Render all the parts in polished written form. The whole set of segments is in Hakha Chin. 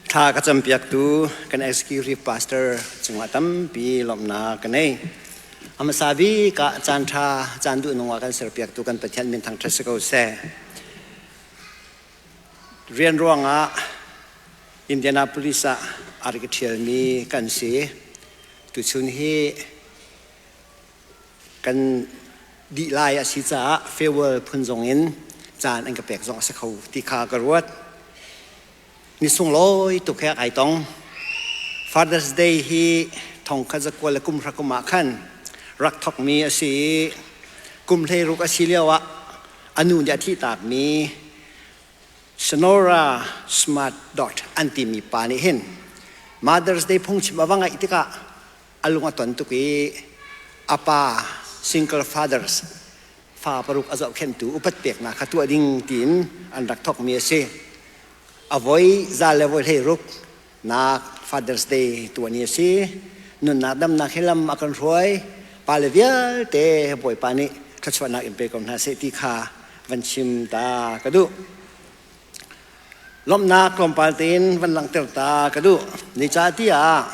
Thla ka campiaktu kan executive pastor cungah tampi lawmhnak ka nei. A hmasa bik ah caan ṭha, caan duh nung ah kan serpiaktu kan Pathian min thangṭhat si ko seh. Rian ruangah Indianapolis ah a rak i ṭhialmi kan si. Tuchun hi kan dih lai a si caah farewell phun zong in caan an ka pek zong a si kho ti kha ka ruat. Ni sunglawi tuk he ai tong. Father's Day hi thong khat zakua le kum hra kum ah khan rak thokmi a si i kum 16 a si lio ah a nu nih a thihtakmi Sonora Smart Dot an timi pa nih hin Mother's Day phungchim a va ngaih tikah a lung a ton tuk i a pa single fathers fa paruk a zohkhenhtu upat peknak kha tuah ding tiin an rak thokmi a si. A voi za le voi 16 nak Father's Day tuah ni a si. Nunnak damnak hi lam a kan hruai. Pale vialte Bawipa nih thluachuahnak in pe ko hna seh ti kha van chim ta ka duh. Lawmhnak tlawmpal tein van langhter ta ka duh. Zeicahtiah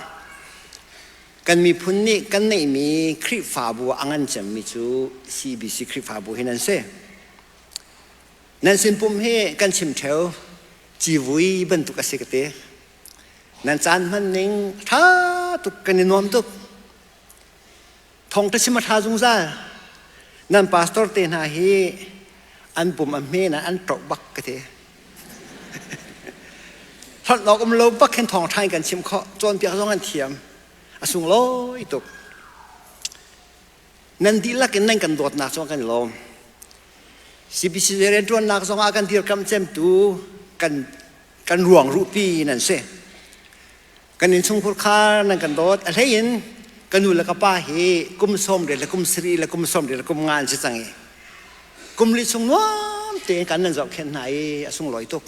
kan miphun nih kan neihmi Khrihfabu a ngan cemmi cu CBC Khrihfabu hi nan si. Nan sin pum hi kan chim ṭheo civui bantuk a si ka ti. Nan caan hman ning ṭha tuk kan i nuam tuk. Thawngṭha chim a ṭha zungzal. Nan pastor te hna hi an pum a hme na an ṭoh bak ka ti. Hlonh awk um lo bak khin thawngṭha in kan chim khawh. Cawnpiak zong an thiam. A sunglawi tuk. Nan dihlak in nan kan dawtnak cungah kan i lawm. CBC rianṭuannak zongah kan dirkamh cemtu kan kan ruang ruhpi nan si. Kan innchungkhur kha nan kan dawt. A hlei in ka nu le ka pa hi kum 70 le kum 70 le kum 70 le kum nga an si cang i kum li chung nuam tein kan nan zohkhenh hna i a sunglawi tuk.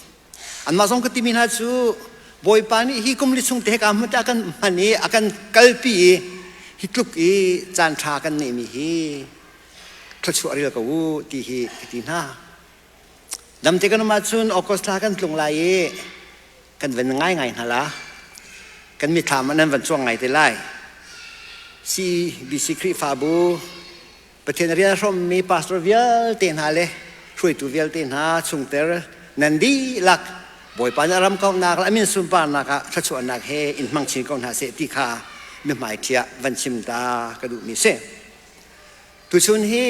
Anmah zong ka timi hna cu Bawipa nih hi kum li chung te ka hmu te a kan hman i a kan kalpi i hi tluk i caan ṭha kan neihmi hi thluachuah rel ko u ti hi ka ti hna. Damte kan um ahcun August thla kan tlung lai i kan van ngai ngai hna la. Kan mithlam ah nan van cuang ngai te lai. CBC Khrihfabu Pathian rian hrawmmi pastor vialte hna le hruaitu vialte hna chungter nan dihlak Bawipa nih a ram kauhnak le a min sunparnak ah thluachuahnak he in hmang chin ko hna seh ti kha mihmai thiah van chim ta ka duhmi si. Tuchun hi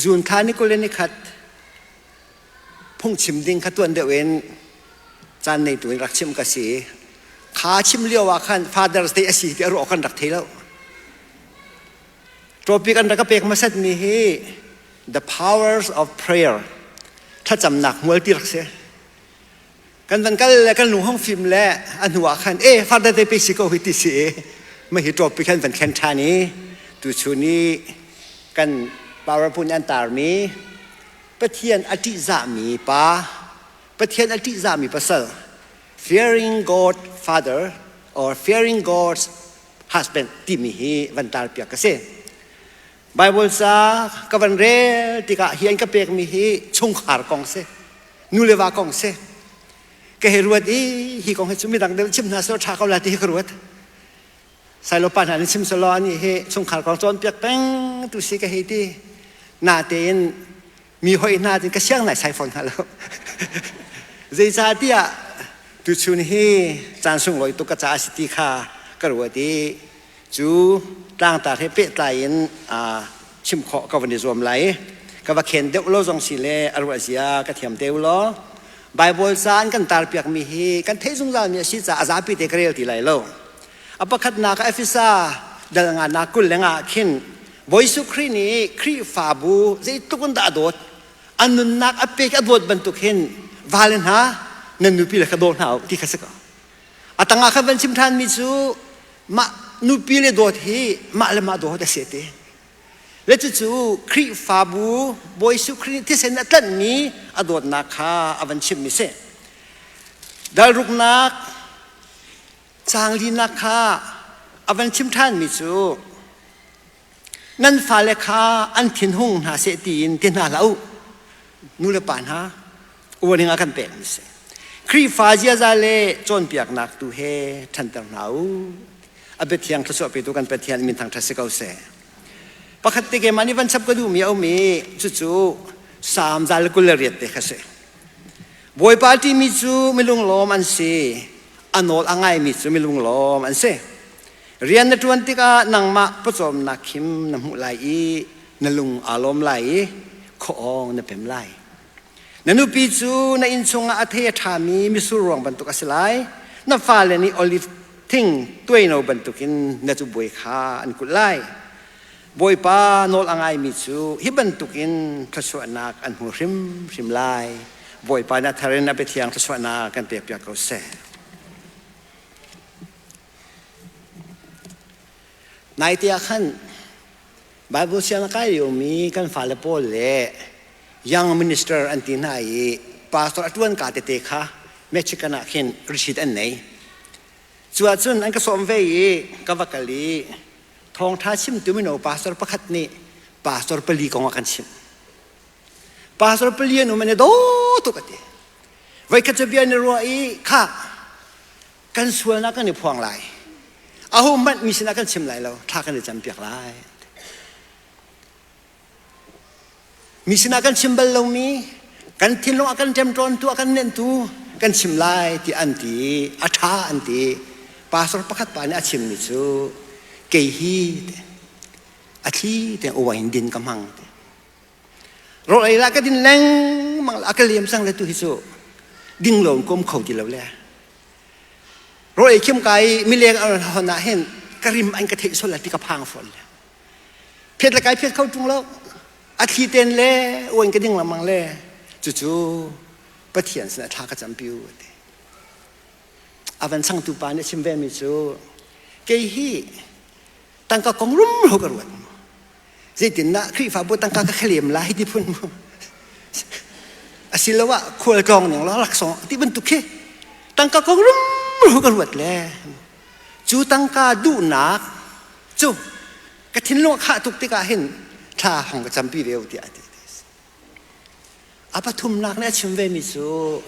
June thla ni 21 phungchim ding kha tuan deuh in caan neitu in rak chim ka si. Kha chim lio ah khan Father's Day a si ti a ruah kan rak thei lo. Topic an rak ka pek hmasatmi hi the powers of prayer thlacamnak hmual ti rak si. Kan van kal le kan lung hong fim le a hnu ah khan e Father Day pe si ko hi ti si i mah hi topic han van thlen ṭhan i tuchun i kan PowerPoint an tarmi Pathian a ṭihzahmi pa Pathian a ṭihzahmi pasal fearing God Father or fearing God's husband timi hi van tarpiak ka si. Bible ca ka van rel tikah hi an ka pekmi hi chungkhar kong si, nu le va kong si. Ka hei ruat i hi kong hi cu midang deuh chim hna selaw ṭha ko la ti hi ka ruat. Sailopa hna nih chim selaw anih hi chungkhar kong cawnpiak peng tu si ka hei ti. Natein mi hoi hna tin ka siang nai sai fawn hna lo. Zeicahtiah tuchun hi caan sunglawi tuk ka caah si ti kha ka ruat i cu tlangtar he pehtlai in chim khawh ka van i zuam lai. Ka va khen deuh lo zong si le a ruah zia ka thiam te law. Bible ca an kan tarpiakmi hi kan theih zungzalmi a si caah a zapi te ka rel ti lai lo. A pakhatnak ah Efesa dal nga nak 20 nga ah khin Bawi Jesuh Khrih nih Khrihfabu zeitluk in dah a dawt, a nunnak a pek a dawt bantuk hin vale hna nan nupi le kha daw hna u ti kha si ko. A tangah khan van chim ṭhanmi cu mah nupi le dawt hi mah le mah dawt a si ti. Le cucu Khrihfabu Bawi Jesuh Khrih nih thisen a tlanhmi a dawtnak kha a van chimmi si. Dal ruknak caang linak kha a van chim ṭhanmi cu nan fale kha an thinhung hna seh tiin ti hna hlah u nu le pa hna warning a kan pek mi si. Khrihfa ziaza le cawnpiaknak tu he ṭhanter hna u. A biathiang thluachuah petu kan Pathian min thangṭhat si ko seh. Pakhat te keimah nih van chap ka duhmi a um i cucu Salm 128 te kha si. Bawipa ṭihmi cu milunglawm an si, a nawl a ngaimi cu milunglawm an si. Rian na ṭuan tikah nangmah pawcawmnak khim na hmuh lai i na lung aa lawm lai i khuaawng na pem lai. Na nupi cu na inn chungah a thei a ṭhami mitsur ruang bantuk a si lai. Na fale nih oliv thing tuaino bantukin na cubuai kha an kulh lai. Bawipa nawl a ngaimi cu hi bantukin thluachuahnak an hmu hrimhrim lai. Bawipa nih a thar in a biathiang thluachuahnak kan pekpiak ko seh. Naite ah khan Bible siang a kai liomi kan fale pawl le young minister an ti hna i pastor a ṭuan ka tete kha Michigan ah khin retreat an nei. Cu ahcun an ka sawm ve i ka va kal i thawngṭha chimtu mino pastor pakhat nih pastor pali kong a kan chimh. Pastor pali an um an i daw tuk a ti. Voikhat cu bia an i ruah i kha kan sualnak kan i phuang lai. Ahohmanh mi sinah kan chim lai lo, thla kan i campiak lai. Mi sinah kan chim bal lomi, kan thinlung a kan ṭemṭawntu, a kan nenhtu kan chim lai ti an ti, a ṭha an ti. Pastor pakhat pa nih a chimmi cu kei hi a thli te uain din ka hmang ti. Rawl ei la ka din lengmang la a ka lem cang le tu hi cu ding lo in kom kho ti lo le. Rawl ei khim ka i mileng an hon ah hin ka rim an ka theih sual la ti ka phang fawn le. Phiat le kai phiat kho ṭung lo. A thli ten le uan ka ding lengmang le cucu Pathian sinah thla ka campi u ti. A van changtu pa nih a chim ve mi cu kei hi tangka kong rumro ka ruat mu. Zeitindah Khrihfabu tangka ka khalem lai ti phun mu. Asiloah khualtlawng ning law laksawng ti bantuk khi tangka kong rumro ka ruat le cu tangka duhnak cu ka thinlung a khah tuk tikah hin thla hong ka campi ve u tiah a ti. A pathumnak nih a chim ve mi cu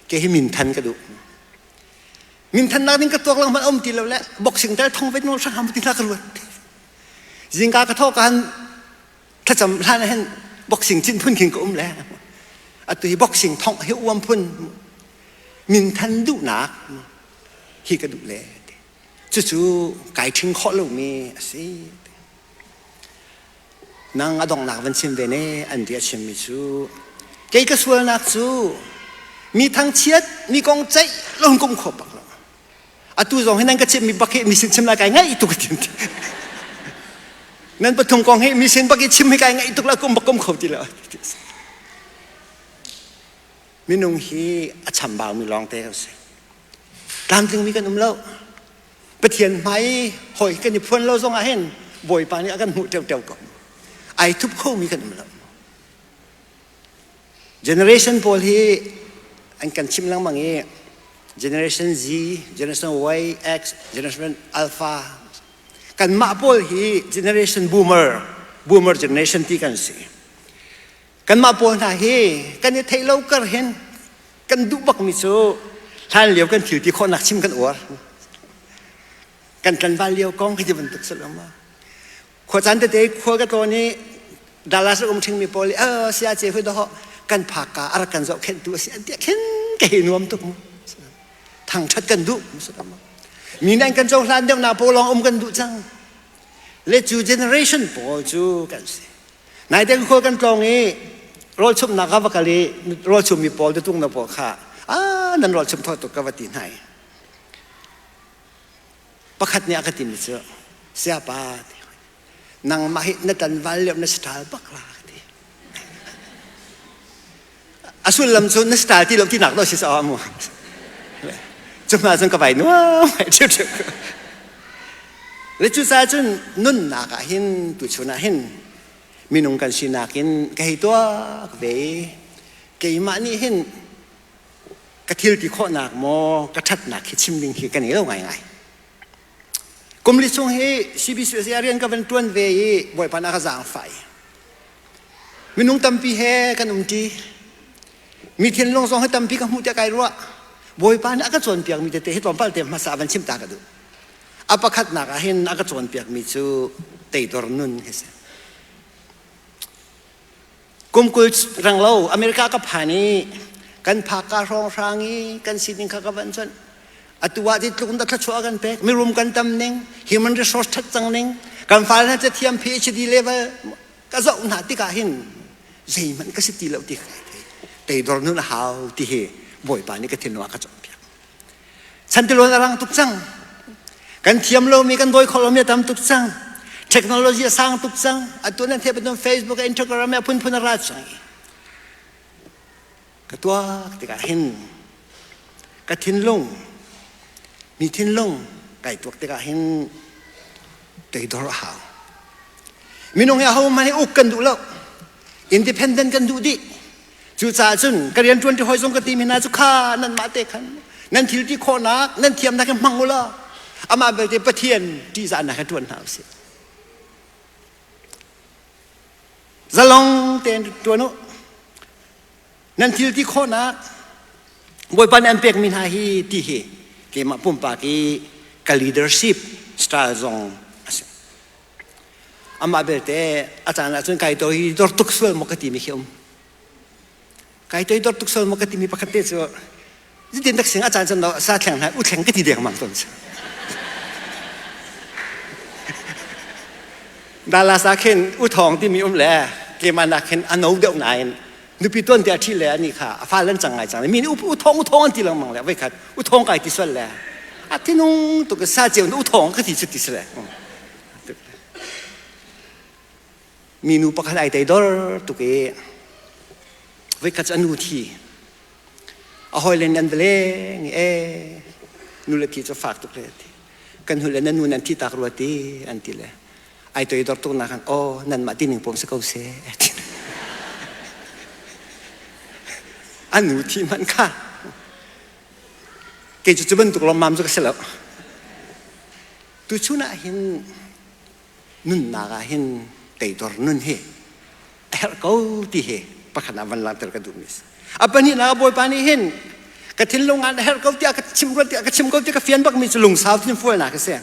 kei hi minthan ka duh. Minthannak ding ka tuak lang hmanh a um ti lo le boxing tel thong vet nawl hrang ham ti hna ka ruat. Zingka ka thawh kan thlacam hlan ah hin boxing cin phun khin ka um le atu hi boxing thong hi uam phun minthan duhnak hi ka duh le cucu kai ṭhing khawh lomi a si. Nang a donghnak van chim ve ne an ti a chimmi cu kei ka sualnak cu mi thangchiat mi kong ceih lo kum kho bak lo. Atu zong hi nan ka chimmi bak hi mi sin chim lai kai ngaih tuk ti. Nan pathum kong hi mi sin bak i chim hi kai ngaih tuk la kum bak kum kho ti lo. Minung hi a chambau mi lawng te kan si. Tlamtling mi kan um lo. Pathian hmai hoi kan i phuan lo zong ah hin Bawipa nih a kan hmuh ṭeuteu ko. Ai thup khomi kan um lo. Generation pawl hi an kan chim lengmang i Generation Z, Generation Y, X, Generation Alpha kanmah pawl hi Generation Boomer, Boomer generation ti kan si. Kanmah pawl hna hi kan i theih lo kar hin kan duh bakmi cu hlan lio kan thil ti khawhnak chim kan uar. Kan tlanval lio kong hi ti bantuk si lo ma. Khua caan tete khua ka tlawn i Dallas um ṭhingmi pawl i sia ce hui doh kan phak ka a rak kan zohkhenhtu a si an tiah khin ka hi nuam tuk mu. Thangṭhat kan duh mi nih an kan cohlan deuh nak pawl lawng um kan duh cang. Le cu generation pawl cu kan si. Naite khual kan tlawng i rawlchumnak ka va kal i rawlchummi pawl tutung na pawl kha ah nan rawlchum thaw tuk ka va ti hna i pakhat nih a ka timi cu siapa nangmah hi na tlanval lio na style bak la ka ti a sullam cu na style ti lo ti nak do si sa mu cu hma cun ka vai nuam ai ṭhiu le cu ca cun nunnak ah hin tuchun ah hin minung kan sinak in ka hei tuak ve keimah nih hin ka thil ti khawhnak maw ka ṭhatnak hi chim ding hi ka nei lo ngaingai kum li chung hi CBC rian ka van ṭuan ve i Bawipa na ka zaangfah i Minung tampi he kan umṭi. Mi thinlung zong hi tampi ka hmuh tiah kai ruah. Bawipa nih a ka cawnpiakmi tete hi tlawmpal te hmasa van chim ta ka duh. A pakhatnak ah hin a ka cawnpiakmi cu teidor nun hi si. Kum 20 reng lo America ka phan i kan phak ka hrawnghrang i kan sining kha ka van cuanh. Atu ah tluk in thluachuah kan pek. Mirum kan tam ning, human resource that cang ning, kan fale hna cathiam PhD level ka zoh hna tikah hin zeihmanh ka si ti lo ti kai thei. Teidor nun a hau ti hi Bawipa nih ka thinlung ah ka cawnpiak. Chantiluan a rang tuk cang. Kan thiam lomi, kan dawi kho lomi a tam tuk cang. Technology a sang tuk cang. Atu nan theih bantuk Facebook, Instagram a phunphun a ra cang. Ka tuak tikah hin ka thinlung, mi thinlung kai tuak tikah hin teidor a hau. Minung hi ahohmanh hi uk kan duh lo. Independent kan duh dih. Cucaah cun ka rianṭuan ṭi hawi zong ka ti mi hna cu kha nanmah te khan nan thil ti khawhnak nan thiamnak hi hmang u law amah belte Pathian ṭihzahnak he ṭuan hna usih. Zalong tein ṭuan u. Nan thil ti khawhnak Bawipa nih an pekmi hna hi ti hi keimah pumpak i ka leadership style zong a si. Amah belte a caan ahcun kai to hi dor tuk sual maw ka timi khi um. Kai toi dor tuk sual maw ka timi pakhat te cu zitin tak sing a caan cun sa thleng hna u thleng ka ti deng mang ton. Dallas ah khin u thong timi um le keimah nak khin a no deuh nain nupi tuan te a ṭhi le ani kha a fa lan cang ngai cang mi nih u thong u thong an ti lengmang le voi khat u thong kai ti sual le a thinung tuk sa ceu u thong ka ti cu ti sile minu pakhat ai tei dor tuk i voi khat cu a nu thi a hawi len an vale ngi e nu le thi cu fak tuk le ti kan hu le na nu nan thi tak rua ti an ti le ai toi dor tuk nak han oh nan mah ti ning pom si ko se a nu thi man kha kei cu cu bantuk lawmmam cu ka si lo Tuchun ah hin nunnak ah hin teidor nun hi a herh ko ti hi pakhat ah van langhter ka duhmi si. A pahnihnak ah Bawipa nih hin ka thinlung ah na herh ko tiah ka chim ruat tiah ka chim ko tiah ka fian bakmi cu lungsau thinfualnak a si.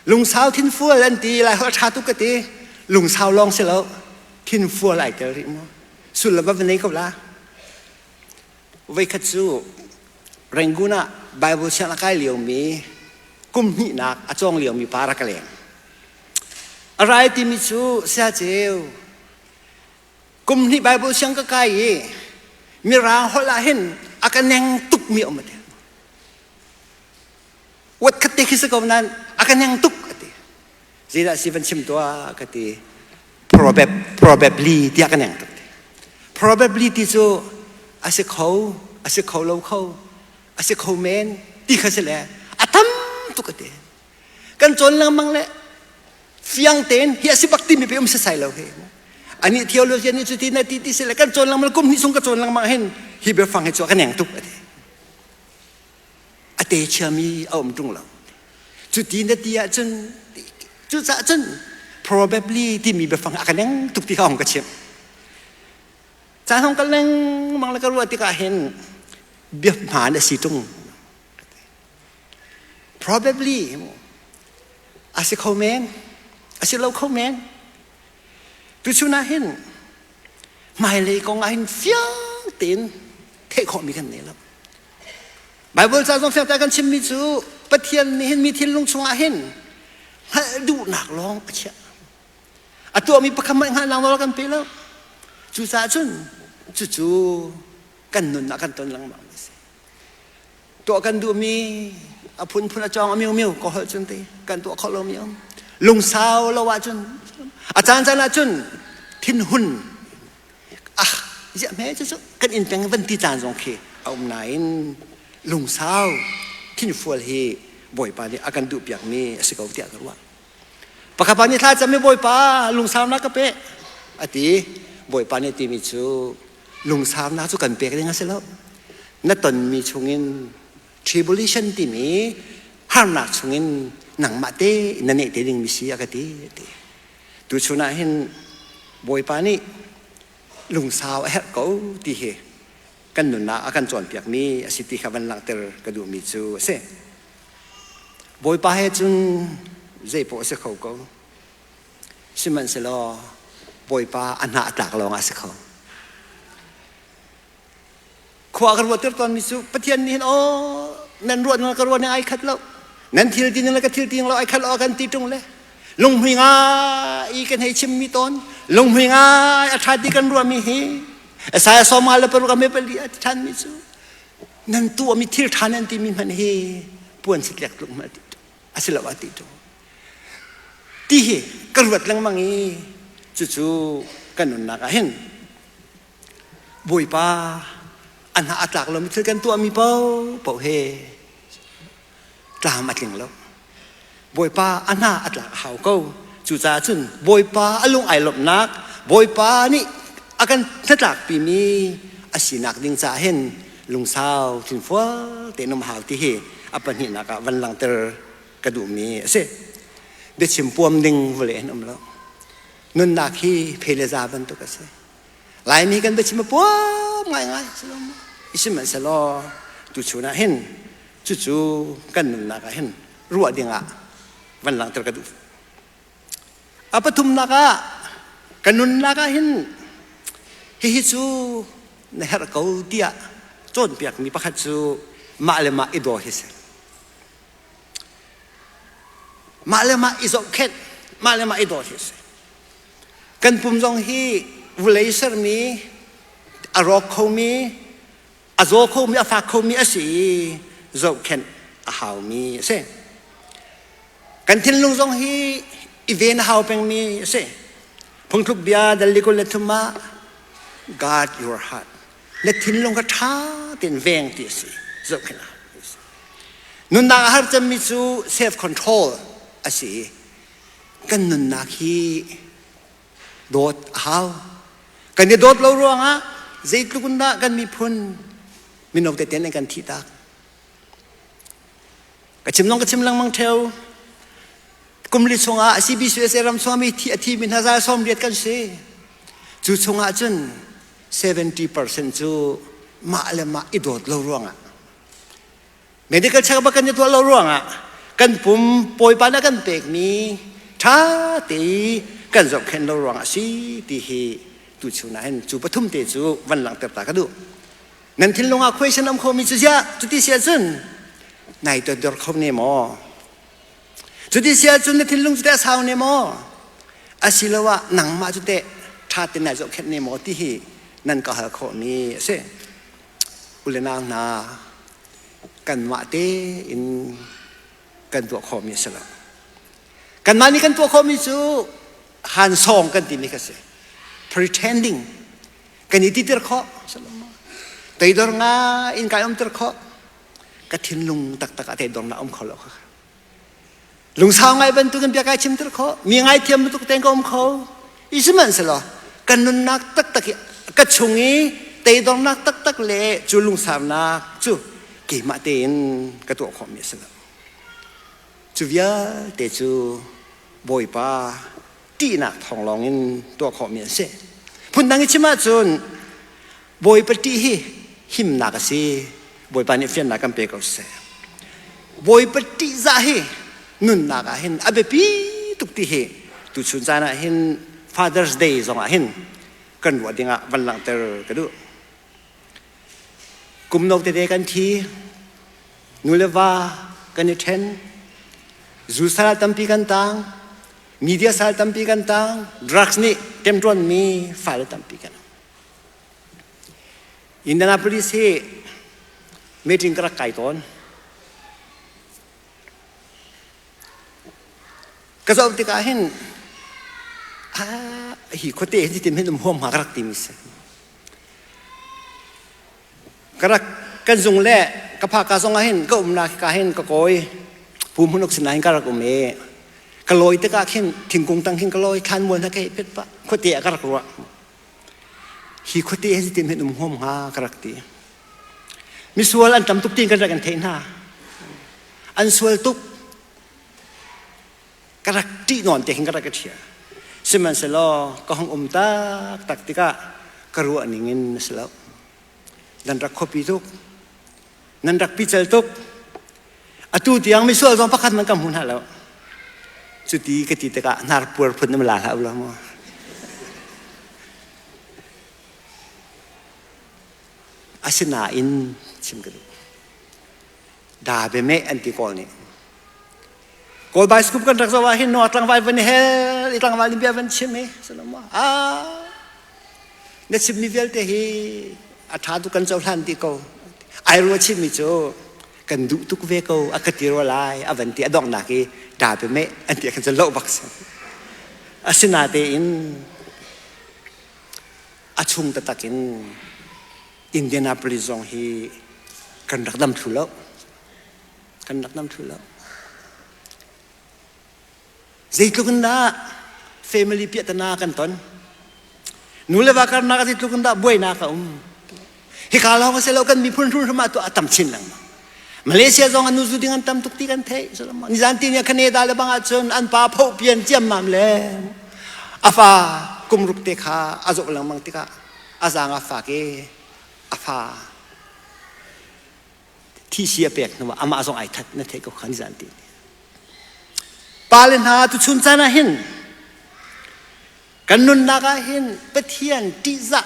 Lungsau thinfual an ti lai holh ṭha tuk ka ti. Lungsau lawng si lo thinfual ai tel rih mu. Sullam va va nei ko la. Voikhat cu Rangoon ah Bible sianginn a kai liomi kum hnihnak a cawng liomi pa rak ka leng. A rai timi cu saya ceu kum hnih Bible siang ka kai i mirang holh ah hin a ka neng tukmi a um a ti. Wat khat te khi si ko nain a ka neng tuk a ti. Zeidah si van chim tuah ka ti. Probably tiah ka neng tuk ti. Probably ti cu a si kho, a si kho lo kho, a si kho men ti kha si le a tam tuk a ti. Kan cawn lengmang le fiang tein hi a si bak timi pe um sasai lo hi. Ani theologian nih cu ti na ti ti si le kan cawn lengmang kum hnih chung ka cawn lengmang hin hi biafang hi cu ka neng tuk a ti. A te chiami a um ṭung lo. Cuti na ti ahcun cucaah cun probably timi biafang a ka neng tuk ti kha hong ka chimh. Caan hong kal lengmang le ka ruah tikah hin bia hmaan a si ṭung. Probably a si kho men, a si lo kho men. Tuchun ah hin hmailei kong ah hin fiang tein theih khawhmi kan nei lo. Bible ca zong fiangte kan chimmi cu Pathian nih hin mi thinlung chungah hin hngalh duhnak lawng a chiah. A tuahmi pakhat hmanh hngalhnak nawl kan pe lo. Cucaah cun cucu kan nun ah kan ton lengmang mi a si. Tuah kan duhmi a phunphun a cawng a miumiu ka holh cun ti kan tuah kho lomi um. Lungsau lo ahcun a caan caan ahcun thinhun ah ziah hme cu kan inn peng van ti caan zong khi a um nain lungsau thinfual hi Bawipa nih a kan duhpiakmi a si ko tiah ka ruah. Pakhat pa nih thla cam i Bawipa lungsaunak ka pe a ti. Bawipa nih timi cu lungsaunak cu kan pek ding a si lo. Na tonmi chungin tribulation timi harnak chungin nangmah te na neih te dingmi si a ka ti a ti. Tuchun ah hin Bawipa nih lungsau a herh ko ti hi kan nunnak a kan cawnpiakmi a si ti kha van langhter ka duhmi cu a si. Bawipa he cun zeipaoh a si kho ko. Sihmanhsehlaw Bawipa a hna a tlak lawngah a si kho. Khua ka ruahter tawnmi cu Pathian nih hin aw nan ruah ning le ka ruah ning ai khat lo. Nan thil ti ning le ka thil ti ning lo ai khat lo kan ti ṭung le lunghmui ngai i kan hei chimmi tawn lunghmui ngai a ṭha ti kan ruahmi hi Isaiah 56 a me pali a ti ṭhanmi cu nan tuahmi thil ṭha nan timi hmanh hi puan sitlek tluk hmanh a si lo a ti ṭung. Ti hi ka ruat lengmang i cucu kan nunnak ah hin Bawipa a hna a tlak lomi thil kan tuahmi paohpaoh he tlam a tling lo. Bawipa a hna a tlak a hau ko. Cucaah cun Bawipa a lung ai lawmhnak, Bawipa nih a kan hnatlakpimi a sinak ding caah hin lungsau thinfual tein um hau ti hi a pahnihnak ah van langhter ka duhmi a si. Biachim puam ding vawlei an um lo. Nunnak hi phe le za bantuk a si. Laimi kan biachim a puam ngaingai sihmanhsehlaw tuchun ah hin cucu kan nunnak ah hin ruah dingah van langhter ka duh. A pathumnak ah kan nunnak ah hin hihi cu na herh ko tiah cawnpiakmi pakhat cu mah le mah i daw hi si. Mah le mah i zohkhenh, mah le mah i daw hi si. Kan pum zong hi vulei sermi, a rawk khomi, a zaw khomi, a fak khomi a si i zohkhenh a haumi a si. Kan thinlung zong hi i ven a hau pengmi a si. Phungthluk bia dal li 23 ah guard your heart. Na thinlung kha ṭha tein veng ti a si. Zohkhenh a hau. Nunnak a har cemmi cu self control a si i kan nunnak hi dawt a hau. Kan i dawt lo ruangah zeitluk in dah kan miphun mino tete nih kan thih tak. Ka chim zong ka chim lengmang theo. Kum li chungah CBCUSA ram chungah mi thi a thi mi hna za 80 kan si. Cu chungah cun 70% cu mah le mah i dawt lo ruangah Medical check bak kan i tuah lo ruangah kan pum bawipa nih a kan pekmi ṭha te kan zohkhenh lo ruangah a si ti hi tuchun ah hin cu pathum te cu van langhter ta ka duh. Nan thinlung ah question am khomi cu ziah cuti si ahcun nai toidor kho ne maw? Cuti si ahcun na thinlung cu teh a sau ne maw? Asiloah nangmah cu teh ṭha te nai zohkhenh ne maw ti hi nan ka hal khawhmi a si. U le nau hna, kanmah tein kan tuah khawhmi a si lo. Kanmah nih kan tuah khawhmi cu hansawng kan timi kha si. Pretending kan i titir khawh. Teidor nga in kai umter khawh. Ka thinlung taktak ah teidornak um kho lo kha. Lungsau ngai bantukin bia kai chimter khawh. Mi ngaithiam bantuk tein ka um kho. I sihmanhsehlaw kan nunnak taktak hi ka chung i teidornak taktak le cu lungsaunak cu keimah tein ka tuah khawhmi a si lo. Cu vialte cu Bawipa ṭihnak thawng lawngin tuah khawhmi an si. Phundang i chim ahcun Bawipa ṭih hi himnak a si. Bawipa nih fiannak kan pe ko seh. Bawipa ṭihzah hi nunnak ah hin a biapi tuk ti hi tuchun caan ah hin Father's Day zong ah hin kan ruah dingah van langhter ka duh. Kum no tete kan thi, nu le va kan i ṭhen, zu sal tampi kan tang, media sal tampi kan tang, drugs nih ṭemṭuanmi fale tampi kan um. Indianapolis hi meeting ka rak kai tawn. Ka zoh tikah hin hi khuate hi tim hin um huam hnga ka rak timi si. Ka rak kan zung le ka phaka zong ah hin ka umnak ka hin ka kawi pu hmunuk sinain ka rak um i ka lawi tikah khin thingkung tang khin ka lawi thlan mual hna ka hei phet pah khuate ah ka rak ruah. Hi khuate hi zeitin hen um huam hnga ka rak ti. Misual an tam tuk tiin kan rak in theih hna. An sual tuk. Ka rak ṭih nawn te khin ka rak i ṭhial. Sihmanhsehlaw ka hung um taktak tikah ka ruah ning in a si lo. Nan rak khuapi tuk. Nan rak pical tuk. Atu tiang misual zong pakhat man kan hmu hna lo. Cuti ka ti tikah hnar puar phun na la hlah u lo maw? Asinain chim ka duh. Da bia an ti kawl nih. Kawl bicycle kan rak zoh ah hin no tlangval van hel i tlangval in bia van chim hi sanam ah na chimmi vialte hi a ṭha tuk kan cohlan ti ko ai rua chimmi cu kan duh tuk ve ko a ka ti rua lai a van ti a donghnak i da pe meh an ti kan cu loh bak si asinatein a chung taktak in Indianapolis zong hi kan rak dam thlu lo kan rak dam thlu lo Zeitluk in dah family piahtana kan ton? Nu le va karnak zeitluk in dah buainak a um? Hika lawng a si lo kan miphun hrimhrim ah tu a tam chin lengmang. Malaysia zong an nuzu ding an tam tuk ti kan theih. Nizan ti ni Canada le bang ahcun an pa phoh pian ciammam le a fa kumruk te kha a zoh lengmang tikah a zaang a fak i a fa thisi a pek hnu ah amah zong ai that na theih ko kha nizan ti ni. Pale hna tuchun caan ah hin kan nunnak ah hin Pathian ṭihzah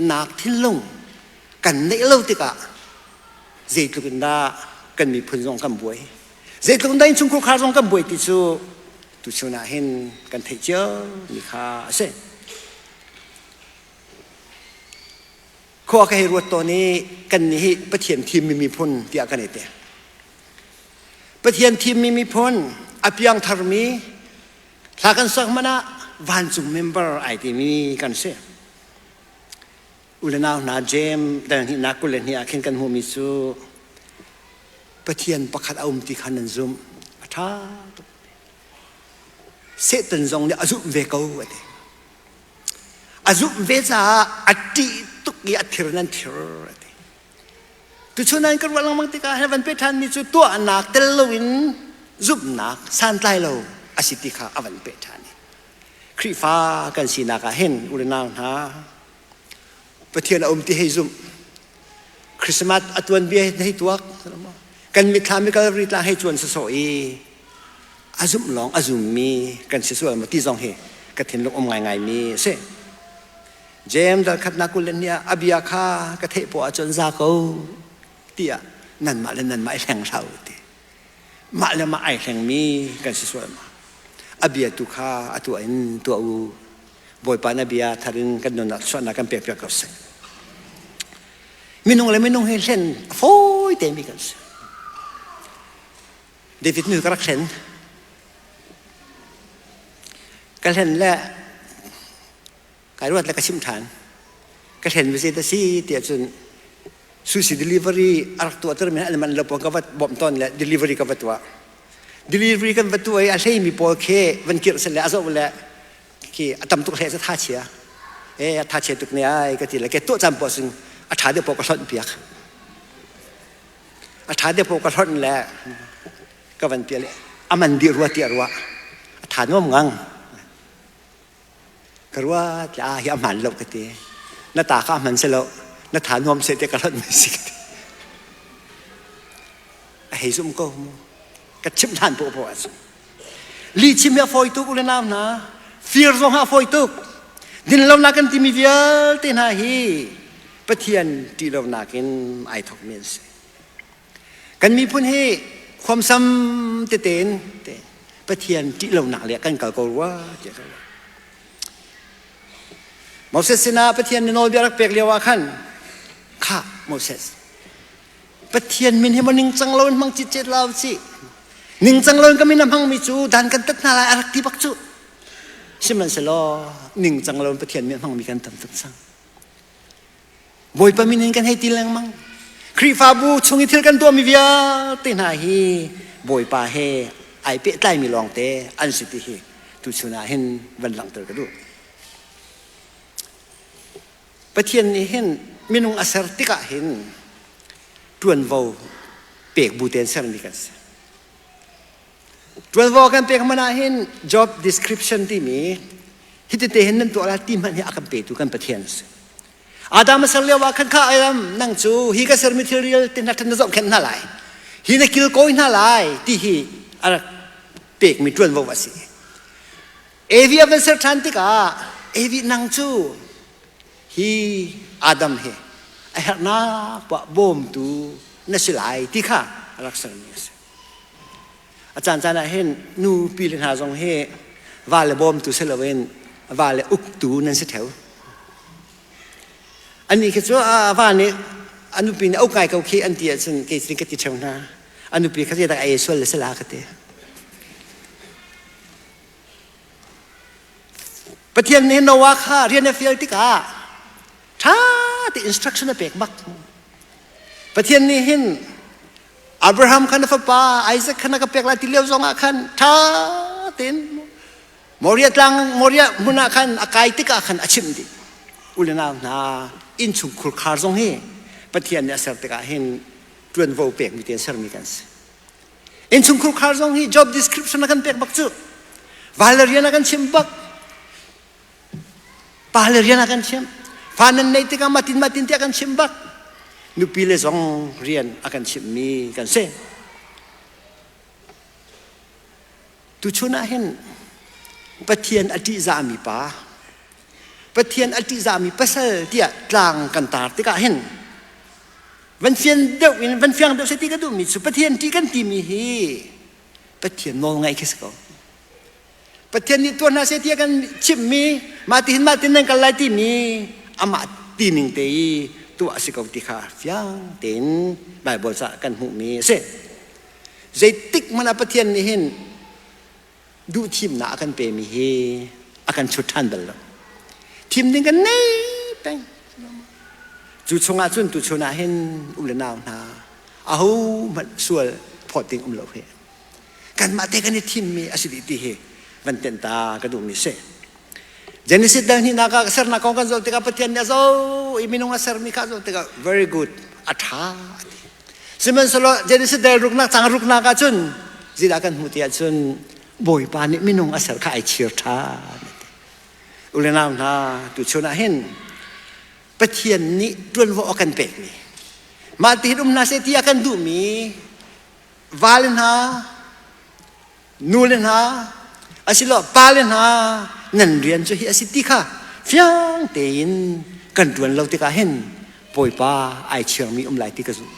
nak thinlung kan neih lo tikah zeitluk in dah kan miphun zong kan buai zeitluk in dah innchungkhar khar zong kan buai ti cu tuchun ah hin kan theih cio mi kha a si. Khua ka hei ruat tawn i kan nih hi Pathian thimmi miphun tiah kan i te. Pathian thimmi miphun a piangtharmi hla kan sak hmanh ah vancung member ai timi kan si. U le nau hna James dal hnihnak 22 ah khin kan hmuhmi cu Pathian pakhat a um ti kha nan zumh. A ṭha tuk. Satan zong nih a zumh ve ko a ti. A zumh ve caah a ṭih tuk i a thir nan thir a ti. Tuchun ah kan ruah lengmang tikah he van pe ṭhanmi cu tuahnak tel loin zumhnak santlai lo a si ti kha a van peh ṭhan i Khrihfa kan sinak ah hin u le nau hna Pathian a um ti hei zumh Christmas a tuanbia hei tuak kan mitthlam i Calvary tlang hei cuan sawsawh i a zumh lawng a zummi kan si sual maw ti zong hi ka thinlung um ngaingaimi a si. James dal khatnak 22 ah a bia kha ka theih poah ahcun za ko tiah nanmah le nanmah i hleng hlah u ti. Mah le mah ai hlengmi kan si sual ma. A bia tu kha a tuah in tuah u. Bawipa na bia thar in kan nunnak chuahnak kan pek piak ko seh. Minung le minung hi hlen a fawi te mi kan si. David nu ka rak hlen. Ka hlen le kai ruat le ka chim ṭhan. Ka hlen mi zei si tiah cun sushi delivery a rak tuah ter mi an man lo pawl ka va bawmh tawn le delivery ka va tuah. Delivery kan va tuah i a hlei mi pawl khi van kirh seh le a zoh le khi a tam tuk hle cu tha chia. E a tha chia tuk ne ai ka ti le ke tuah caan poah cun a ṭha deuh poah ka hlonh piak. A ṭha deuh poah ka hlonh le ka van pial i a man dih rua tiah ruah a tha nuam ngang. Ka ruat le ah hi a hmaan lo ka ti. Na ta kha a hman si lo. Na tha nuam seh tiah ka hlonh mi si ka ti. A hei zum ko mu. Ka chimh hlan poah poah cu. Lihchim hi a fawi tuk u le nau hna. Fir zong a fawi tuk. Dinlonak kan timi vialte hna hi Pathian ṭih lonak in ai thawkmi an si. Kan miphun hi khuamsam tete in te Pathian ṭih lonak le kan kal ko rua tiah ka ruah. Moses sinah Pathian nih nawlbia rak pek lio ah khan khah Moses Pathian min hi maw ningcang lo in hmang citcet lo si ningcang lo in ka min a hmangmi cu dan kan tat hna lai a rak ti bak cu sihmanhsehlaw ningcang lo in Pathian min a hmangmi kan tam tuk cang Bawipa min in kan hei ti lengmang. Khrihfabu chung i thil kan tuahmi vialte hna hi Bawipa he ai pehtlaimi lawngte an si ti hi tuchun ah hin van langhter ka duh. Pathian nih hin minung a ser tikah hin ṭuanvo pek bu tein sermi kan si. Ṭuanvo kan pek hmanh ah hin job description timi hiti te hin nan tuah lai ti hmanh hi a kan petu kan Pathian a si. Adam a ser lio ah khan kha Adam nang cu hi ka sermi thil vialte hna na zohkhenh hna lai. Hi na kilkawi hna lai ti hi a rak pekmi ṭuanvo a si. Evi a van ser ṭhan tikah Evi nang cu hi Adam hi a herhnak poah bawmtu na si lai ti kha a rak sermi a si. A caancaan ah hin nu pi le hna zong hi va le bawmtu si loin va le uktu nan si theo. Anih khi cu a va nih a nupi nih uk ngai ko khi an ti ahcun kei cu ka ti theo hna. A nupi kha zeidah a ei sual le si la ka ti. Pathian nih Noah kha rian a fial tikah ṭha te instruction a pek bak. Pathian nih hin Abraham kha na fapa Isaac kha na ka pek lai ti lio zongah khan ṭha tein Moriah tlang Moriah hmun ah khan a kai tikah khan a chimh dih. U le nau hna innchung khurkhar zong hi Pathian nih a ser tikah hin ṭuanvo pekmi te sermi kan si. Innchung khurkhar zong hi job description a kan pek bak cu. Valerian a kan chimh bak. Pa le rian a kan chimh. Fa nan neih tikah matin matin tiah kan chimh bak. Nupi le zong rian a kan chimhmi kan si. Tuchun ah hin Pathian a ṭihzahmi pa, Pathian a ṭihzahmi pasal tiah tlang kan tar tikah hin van fian deuh in van fiang deuh seh ti ka duhmi cu Pathian ṭih kan timi hi Pathian nawl ngaih khi si ko. Pathian nih tuah hna seh tiah kan chimhmi mah ti hin mah tin nan kal lai timi amah tining te i tuah a si ko ti kha fiang tein Baibal ca kan hmuhmi a si. Zeitik hmanh ah Pathian nih hin duhthimnak a kan pemi hi a kan chut ṭhan bal lo. Thim ding kan nei peng. Cu chungah cun tuchun ah hin u le nau hna aho hmanh sual phawt ding um lo hi. Kanmah te kan i thimmi a si dih ti hi van tenh ta ka duhmi si. Genesis dal hnihnak ah sernak kong kan zoh tikah Pathian nih a zoh i minung a sermi kha a zoh tikah very good a ṭha a ti. Sihmanhsehlaw Genesis dal ruknak cang ruknak ah cun zeidah kan hmuh ti ahcun Bawipa nih minung a ser kha ai chir ṭhan. U le nau hna tuchun ah hin Pathian nih ṭuanvo a kan pekmi mah ti hin um hna seh ti a kan duhmi vale hna nule hna asiloah pale hna nan rian cu hi a si ti kha fiang tein kan ṭuan lo tikah hin Bawipa ai chirmi um lai ti ka zumh.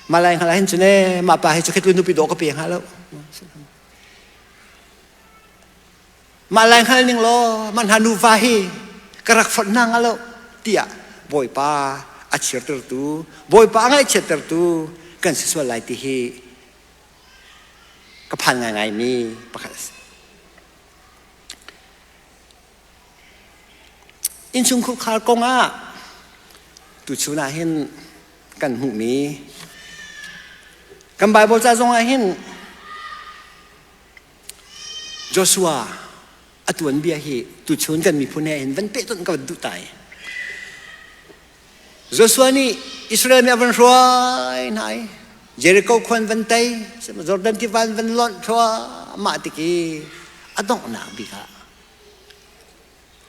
Malai hngal hin cun ee mah pa hi cu khet nupi dawh ka pe hnga lo. Mah lai hngal ning law mah hna nuva hi ka rak fonh hna hnga lo tiah Bawipa a chirtertu Bawipa a ngaihchiattertu kan si sual lai ti hi ka phan ngaingaimi pakhat a si. Innchungkhar kong ah tuchun ah hin kan hmuhmi kan Bible ca zong ah hin Joshua a tuanbia hi tuchun kan miphun he hin van pehtonh ka van duh tai. Joshua nih Israel mi a van hruai hna i Jericho khuan van tei, Jordan tiva van lonh thluahmah tik i a donghnak bik ah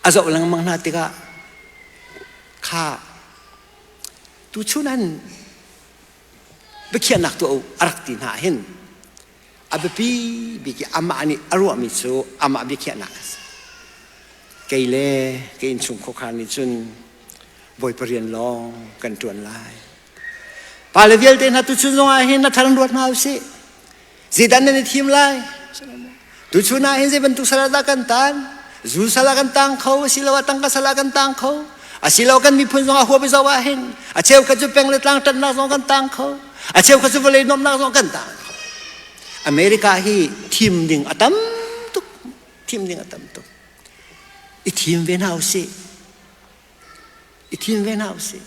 a zoh lengmang hna tikah kha tuchun an biakhiahnak tuah u a rak ti hna hin a biapi bik i amah nih a ruahmi cu amah biakhiahnak a si. Kei le ka innchung khuakhan nih cun Bawipa rian lawng kan ṭuan lai. Pale vialte hna tuchun zongah hin na thar ruat hna usih. Zeidah nan i thim lai? Tuchun ah hin zei bantuk sal ah dah kan tan? Zu sal ah kan tang kho, asiloah tangka sal ah kan tang kho. Asiloah kan miphun zongah huap i zoh ah hin a cheukhat cu peng le tlang ṭanhnak zong kan tang kho. A cheukhat cu vawlei nuamhnak zong kan tang kho. America hi thim ding a tam tuk. Thim ding a tam tuk. I thim ve hna usih. I thim ve hna usih.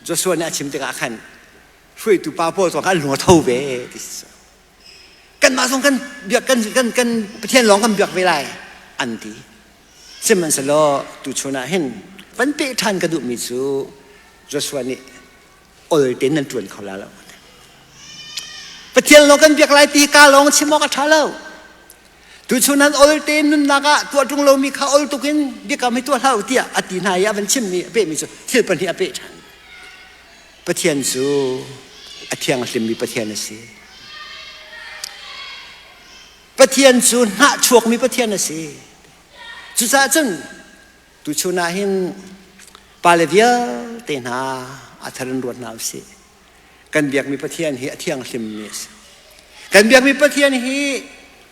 Joshua nih a chim tikah khan hruaitu pa pawl zong an lung a tho ve ti si. Kanmah zong kan biak kan kan kan Pathian lawng kan biak ve lai an ti. Sihmanhsehlaw tuchun ah hin van peh ṭhan ka duhmi cu Joshua nih ol tein nan ṭuan kho la lo. Pathian lawng kan biak lai ti ka lawng chim awk a ṭha lo. Tuchun an ol te nunnak ah tuah ṭung lomi kha ol tuk in biakam hi tuah hlah u tiah a ti hna i a van chimmi a pehmi cu thil pahnih a peh ṭhan. Pathian cu a thianghlimmi Pathian a si. Pathian cu hnahchuakmi Pathian a si. Cucaah cun tuchun ah hin pale vialte hna a thar in ruat hna usih. Kan biakmi Pathian hi a thianghlimmi a si. Kan biakmi Pathian hi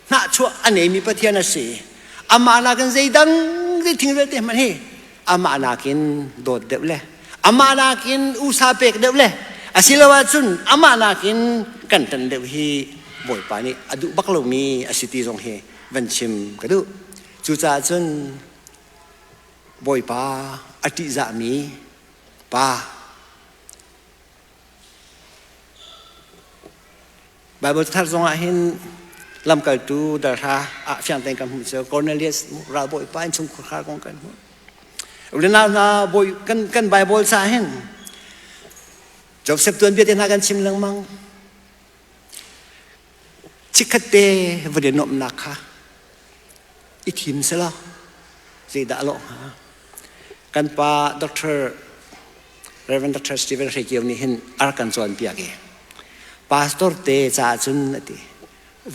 hnahchuah a neimi Pathian a si. Amah nakin zeidang zei thing vialte hmanh hi amah nakin dawt deuh le amah nakin usa pek deuh le asiloah cun amah nakin kan ṭan deuh hi Bawipa nih a duh bak lomi a si ti zong hi van chim ka duh. Cucaah cun Bawipa a ṭihzahmi pa Bible thar zongah hin lamkaltu darha ah fiang tein kan hmuh cu Cornelius ralbawipa in chungkhar kong kan hmuh. Ulenau hna bawi kan kan Bible ca hin Joseph tuanbia te hna kan chim lengmang. Chikkhat te vawlei nuamhnak kha i thim selaw zeidah a lawh hnga? Kan pa Dr. Reverend Dr. Stephen Hre Kio nih hin a rak kan cawnpiak i pastor te caah cun a ti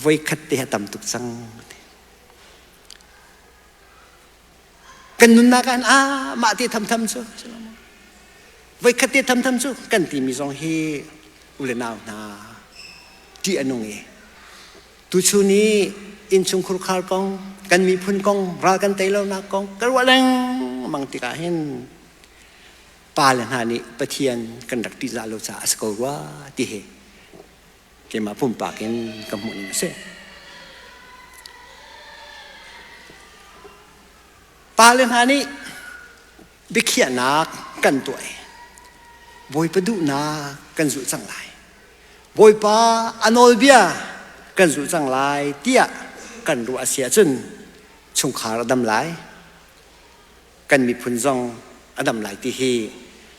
voikhat te a tam tuk cang a ti. Kan nunnak ah a mah te thamtham cu voikhat te thamtham cu kan timi zong hi u le nau hna ṭih a nung i tuchun i innchungkhur khar kong kan miphun kong ral kan tei lonak kong ka ruah lengmang tikah hin pale hna nih Pathian kan rak ṭihzah lo caah a si ko rua ti hi keimah pumpak in ka hmuh ning a si. Pale hna nih biakhiahnak kan tuah i Bawipa duhnak kan zulh cang lai. Bawipa a nawlbia kan zulh cang lai tiah kan ruah a si ahcun chungkhar a dam lai. Kan miphun zong a dam lai ti hi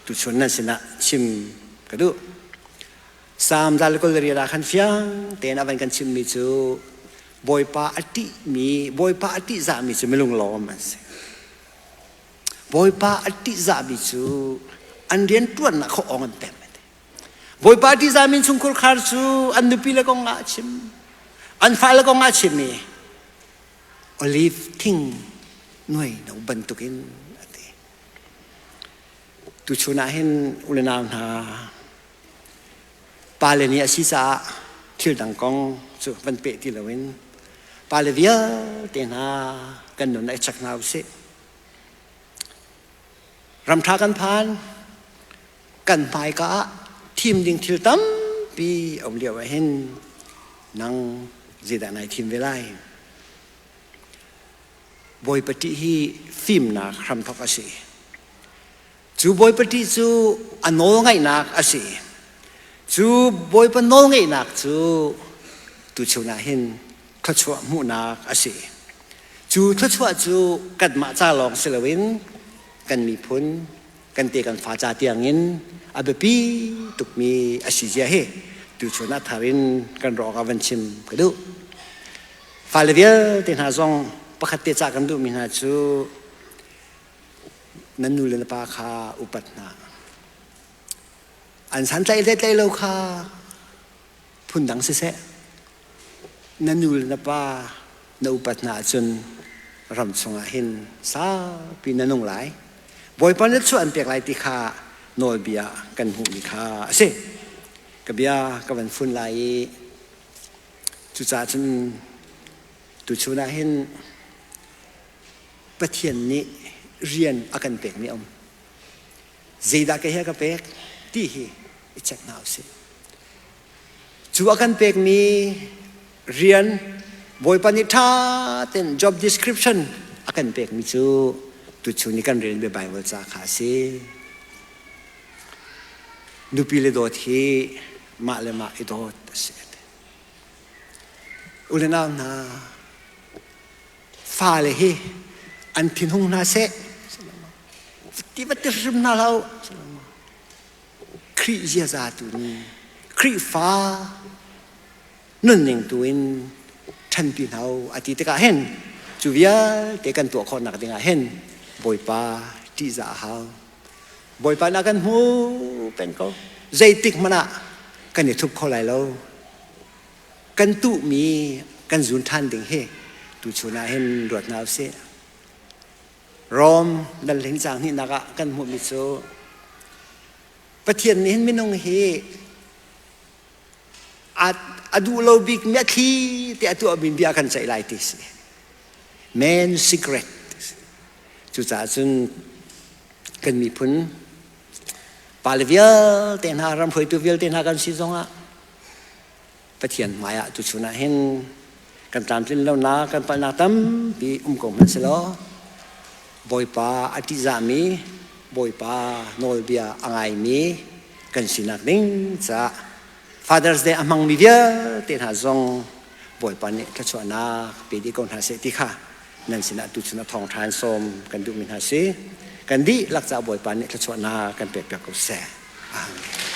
tuchun nan sinah chim ka duh. Salm 124 ah khan fiang tein a van kan chimmi cu Bawipa a ṭihmi, Bawipa a ṭihzahmi cu milunglawm an si. Bawipa a ṭihzahmi cu an rian ṭuannak kha awng an pem. Bawipa a ṭihzahmi chungkhur khar cu an nupi le kong ah a chim, an fale kong ah a chim i olive thing nuai no bantukin a ti. Tuchun ah hin u le nau hna pale nih a si caah thil dang kong cu van peh ti loin pale vialte hna kan nun ai chek hna usih. Ramṭha kan phan, kan hmaika ah thim ding thil tampi a um lio ah hin nang zeidah nai thim ve lai? Bawipa ṭih hi fimnak hramthawk a si. Cu Bawipa ṭih cu a nawlngaihnak a si. Cu Bawipa nawlngaihnak cu tuchun ah hin thluachuah hmuhnak a si. Cu thluachuah cu kanmah ca lawng si loin kan miphun, kan te kan fa ca tiangin a biapi tukmi a si zia hi tuchun ah thar in kan rawk ah van chim ka duh. Fale vialte hna zong pakhat te ca kan duhmi hna cu nan nu le na pa kha upat hna. An santlaih le tlaih lo kha phundang siseh na nu le na pa na upat hna ahcun ram chungah hin saupi na nung lai. Bawipa nih chuah an pek lai ti kha nawlbia kan hmuhmi kha a si. Ka bia ka van fun lai i Cucaah cun tuchun ah hin Pathian nih rian a kan pekmi a um. Zeidah kei hi a ka pek ti hi i check hna usih. Cu a kan pekmi rian Bawipa nih ṭha tein job description a kan pekmi cu tuchun i kan relmi Bible ca kha a si. Nupi le dawt hi mah le mah i dawt a si. U le nau hna, fale hi an thinhung hna seh, ti va ti hrim hna hlah u. Khrih ziaza tu nih Khrihfa nunning tu in ṭhan. Ṭhanpi hna u a ti tikah hin cu vialte kan tuah khawhnak dingah hin Bawipa ṭihzah a hau. Bawipa na kan hmu peng ko. Zeitik hmanh ah kan i thup kho lai lo. Kan tuhmi kan zun ṭhan ding hi tuchun ah hin ruat hna usih. Rom dal hling caang hnihnak ah kan hmuhmi cu Pathian nih hin minung hi a duh lo bik mi a thli te a tuahmi bia kan ceih lai ti si. Man secret. Cucaah cun kan miphun pale vialte hna ram hruaitu vialte hna kan si zongah Pathian hmaiah tuchun ah hin kan tlamtlin lonak kan palhnak tampi um ko hmanh selaw Bawipa a ṭihzahmi Bawipa nawlbia a ngaimi kan sinak ding caah Father's Day a hmangmi vialte hna zong Bawipa nih thluachuahnak pe dih ko hna seh ti kha nan sinah tuchun a thawngṭha in sawm kan duhmi hna si. Kan dihlak caah Bawipa nih thluachuahnak kan pekpiak ko seh. Amen.